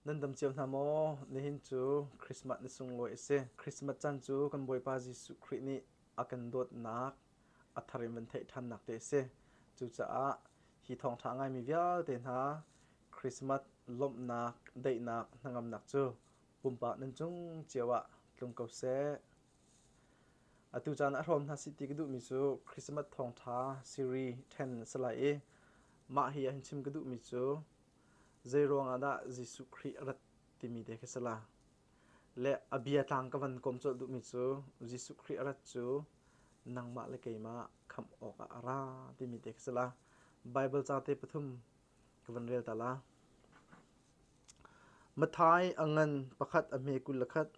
Nan dam cio hna maw? Nihin cu Christmas ni sunglawi a si. Christmas caan cu kan Bawipa Jesuh Khrih nih a kan dawtnak a thar in van theih ṭhannak te a si. Cucaah hi thawngṭha a ngaimi vialte hna Christmas lawmhnak, daihnak, hnangamnak cu pumpak nan cung cio ah tlung ko seh. Atu caan ah hrawm hna sih ti ka duhmi cu Christmas thawngṭha series ṭhen a si lai i mah hi ah hin chim ka duhmi cu Zeiruang ah dah Jesuh Khrih a rat timi te khi si la. Le a bia tlang ka van kawm colh duhmi cu Jesuh Khrih a rat cu nangmah le keimah khamh awkah a ra timi te khi si la. Bible ca te pathum ka van rel ta la. Matthai a ngan pakhat a hme 21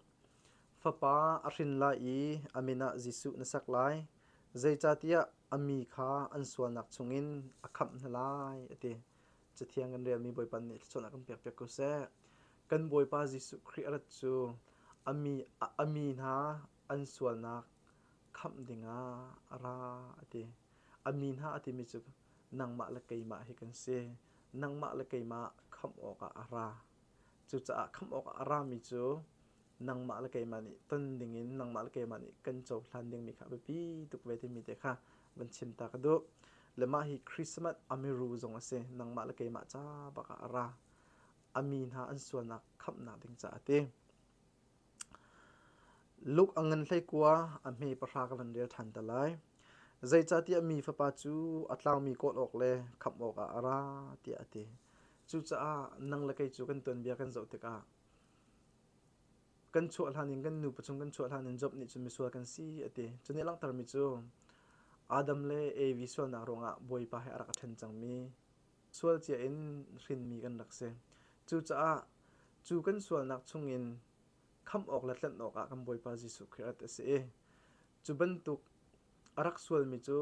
Fapa a hrin lai i a min ah Jesuh na sak lai, zeicahtiah a mi kha an sualnak chungin a khamh hna lai, a ti. Cathiang kan relmi Bawipa nih thluachuahnak kan pekpiak ko seh. Kan Bawipa Jesuh Khrih a rat cu a mi, a mi hna an sualnak khamh dingah a ra a ti. A mi hna a timi cu nangmah le keimah hi kan si. Nangmah le keimah khamh awkah a ra. Cucaah khamh awkah a rami cu nangmah le keimah nih ton dingin nangmah le keimah nih kan cohlan dingmi kha a biapi tuk ve timi te kha van chim ta ka duh. Le mah hi Christmas a miru zong a si. Nangmah le keimah ca bak ah a ra. A mi hna an sualnak khamhnak ding caah a ti. Luke a ngan hleikua a hme pahra ka van rel ṭhan te lai. Zeicahtiah mi fapa cu a tlaumi kawl awk le khamh awkah a ra tiah a ti. Cucaah nang le kei cu kan tuanbia kan zoh tikah kan chuah hlan in kan nupa chung kan chuah hlan in Job nih cun misual kan si a ti. Cu nih a langhtermi cu Adam le Evi sualnak ruangah Bawipa he a rak i ṭhen cangmi sual cia in hrinmi kan rak si. Cucaah cu kan sualnak chungin khamh awk le tlanh awkah kan Bawipa Jesuh Khrih a si i cu bantuk a rak sualmi cu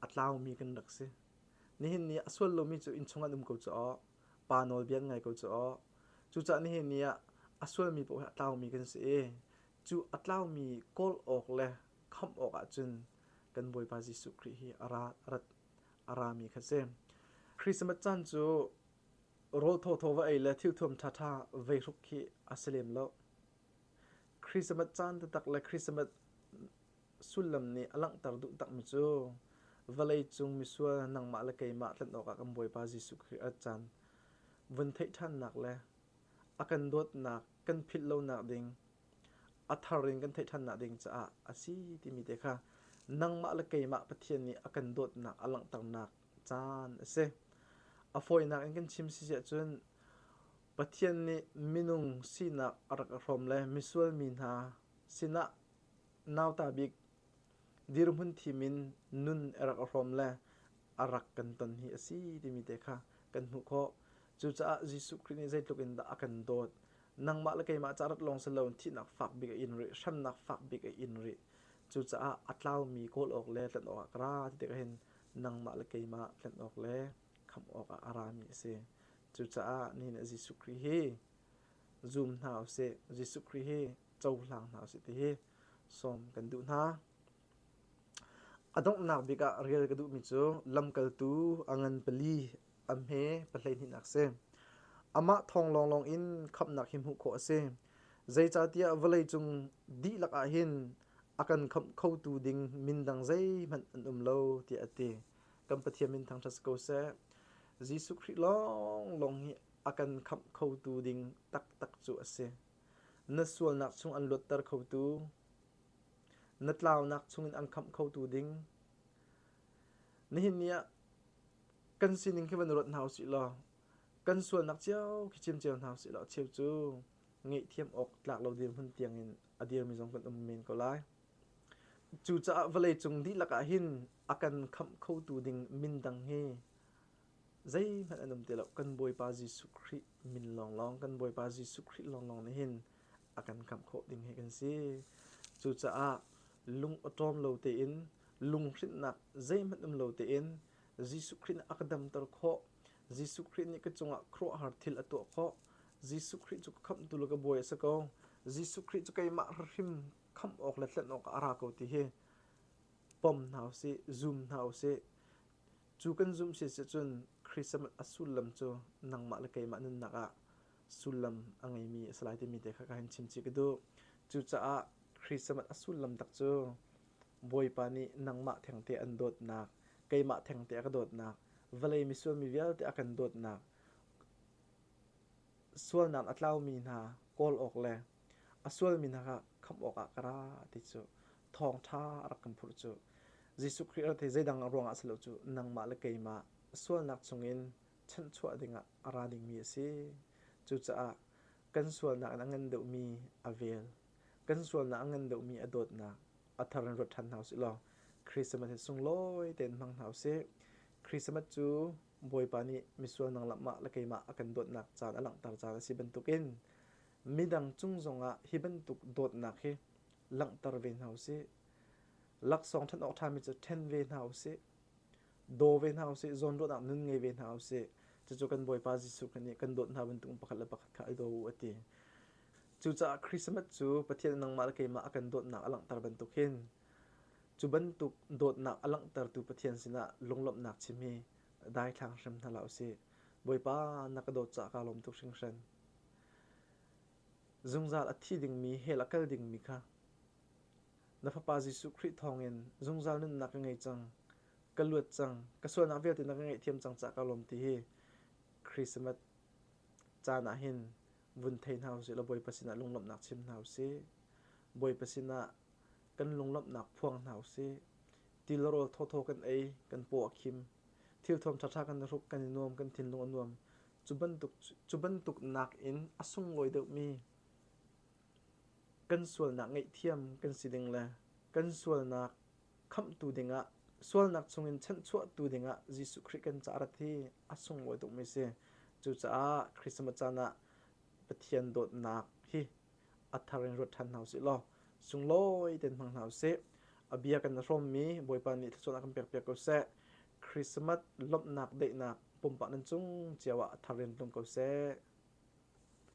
a tlaumi kan rak si. Nihin ni a sual lomi cu innchung an um ko cu aw, pa nawlbia an ngai ko cu aw. Cucaah nihin ni ah a sualmi paoh hi a tlaumi kan si i cu a tlaumi kawl awk le khamh awk ahcun kan Bawipa Jesuh Khrih hi a ra rat a rami kha si. Christmas caan cu rawl thawthaw va ei le thilthuam ṭhaṭha vei hruk khi a si lem lo. Christmas caan taktak le Christmas sullam nih a langhter duh takmi cu vawleicung misual nangmah le keimah tlanh awkah kan Bawipa Jesuh Khrih a caan vun theih ṭhannak le a kan dawtnak kan philh lonak ding a thar in kan theih ṭhannak ding caah a si timi te kha nangmah le keimah Pathian nih a kan dawtnak a langhternak caan a si. A fawinak in kan chim si ahcun Pathian nih minung sinak a rak hrawm le misual mi hna sinah nauta bik dirhmun thim in nun a rak hrawm le a rak kan ton hi a si timi te kha kan hmuh khawh. Cucaah Jesuh Khrih nih zeitluk in dah a kan dawt. Nangmah le keimah ca rat lawng si loin thihnak fak bik a in rih, hremnak fak bik a in rih. Cucaah a tlaumi kawl awk le tlanh awkah ka ra ti tikah hin nangmah le keimah tlanh awk le khamh awkah a rami a si. Cucaah nihin ah Jesuh Khrih hi zum hna usih. Jesuh Khrih hi cohlang hna usih ti hi sawm kan duh hna. A donghnak bik ah rel ka duhmi cu lamkaltu a ngan pali a hme pahleihnihnak si. Amah thawng lawnglawng in khamhnak hi hmuh khawh a si. Zeicahtiah vawleicung dihlak ah hin a kan khamh khotu ding min dang zeihmanh an um lo tiah a ti. Kan Pathian min thangṭhat si ko seh. Jesuh Khrih lawnglawng hi a kan khamh khotu ding taktak cu a si. Na sualnak chung an luatter khotu, na tlaunak chungin an khamh khotu ding. Nihin ni ah kan sining khi van ruat hna usih law kan sualnak cio khi chim cio hna usih law cheu cu ngaihthiam awk tlak lo dirhmun tiangin a dirmi zong kan um men ko lai. Cucaah vawleicung dihlak ah hin a kan khamh khotu ding min dang hi zeihmanh an um ti lo. Kan Bawipa Jesuh Khrih min lawnglawng, kan Bawipa Jesuh Khrih lawnglawng nih hin a kan khamh khawh ding hi kan si. Cucaah lung awṭawm lo tein, lunghrinhnak zeihmanh um lo tein Jesuh Khrih nih a ka damter khawh. Jesuh Khrih nih ka cungah khuaruahhar thil a tuah khawh. Jesuh Khrih cu ka khamhtu le ka bawi a si ko. Jesuh Khrih cu keimah hrim khamh awk le tlanh awk ah a ra ko ti hi pom hna usih, zum hna usih. Cu kan zumh si cun Christmas a sullam cu nangmah le keimah nunnak ah sullam a ngeimi a si lai timi te kha ka hin chim chih ka duh. Cucaah Christmas a sullam tak cu Bawipa nih nangmah thengte an dawtnak, keimah thengte a ka dawtnak, vawlei misual mi vialte a kan dawtnak, sualnak a tlaumi hna kawl awk le a sualmi hna kha khamh awkah ka ra ti cu thawngṭha a rak kan phurh cu. Jesuh Khrih rat hi zeidang ruangah a si lo cu nangmah le keimah sualnak chungin chanhchuah dingah a ra dingmi a si. Cucaah kan sualnak in a ngan deuhmi a vel, kan sualnak a ngan deuhmi a dawtnak a thar in ruat ṭhan hna usih law Christmas hi sunglawi tein hmang hna usih. Christmas cu Bawipa nih misual nangmah le keimah a kan dawtnak caan a langhter caan a si bantukin midang cung zongah hi bantuk dawtnak hi langhter ve hna usih. Laksawng ṭhen awk ṭhami cu ṭhen ve hna usih. Daw ve hna usih, zawnruahnak nun ngei ve hna usih. Cucu kan Bawipa Jesuh Khrih nih kan dawt hna bantuk pakhat le pakhat kha i daw u a ti. Cucaah Christmas cu Pathian nangmah le keimah a kan dawtnak a langhter bantuk hin cu bantuk dawtnak a langhtertu Pathian sinah lunglawmhnak chim hi daithlang hrim hna hlah usih. Bawipa na ka dawt caah kaa lawm tuk hringhran. Zungzal a thi dingmi hell a kal dingmi kha na Fapa Jesuh Khrih thawngin zungzal nunnak ka ngei cang, ka luat cang, ka sualnak vialte na ka ngaihthiam cang caah ka lawm ti hi Christmas caan ah hin vun thei hna usih law Bawipa sinah lunglawmhnak chim hna usih. Bawipa sinah kan lunglawmhnak phuang hna usih. Til rawl thawthaw kan ei, kan paw a khim. Thilthuam ṭhaṭha kan i hruk, kan i nuam, kan thinlung a nuam. Cu bantuk, cu bantuk nakin a sunglawi deuhmi kan sualnak ngaihthiam kan si ding le kan sualnak khamhtu dingah sualnak chungin chanhchuahtu dingah Jesuh Khrih kan caah rat hi a sunglawi tukmi si. Cucaah Christmas caan ah Pathian dawtnak hi a thar in ruat ṭhan hna usih law sunglawi tein hmang hna usih. A bia kan i hrawmmi Bawipa nih thluachuah kan pekpiak ko seh. Christmas lawmhnak daihnak pumpak nan cung cio ah a thar in tlung ko seh.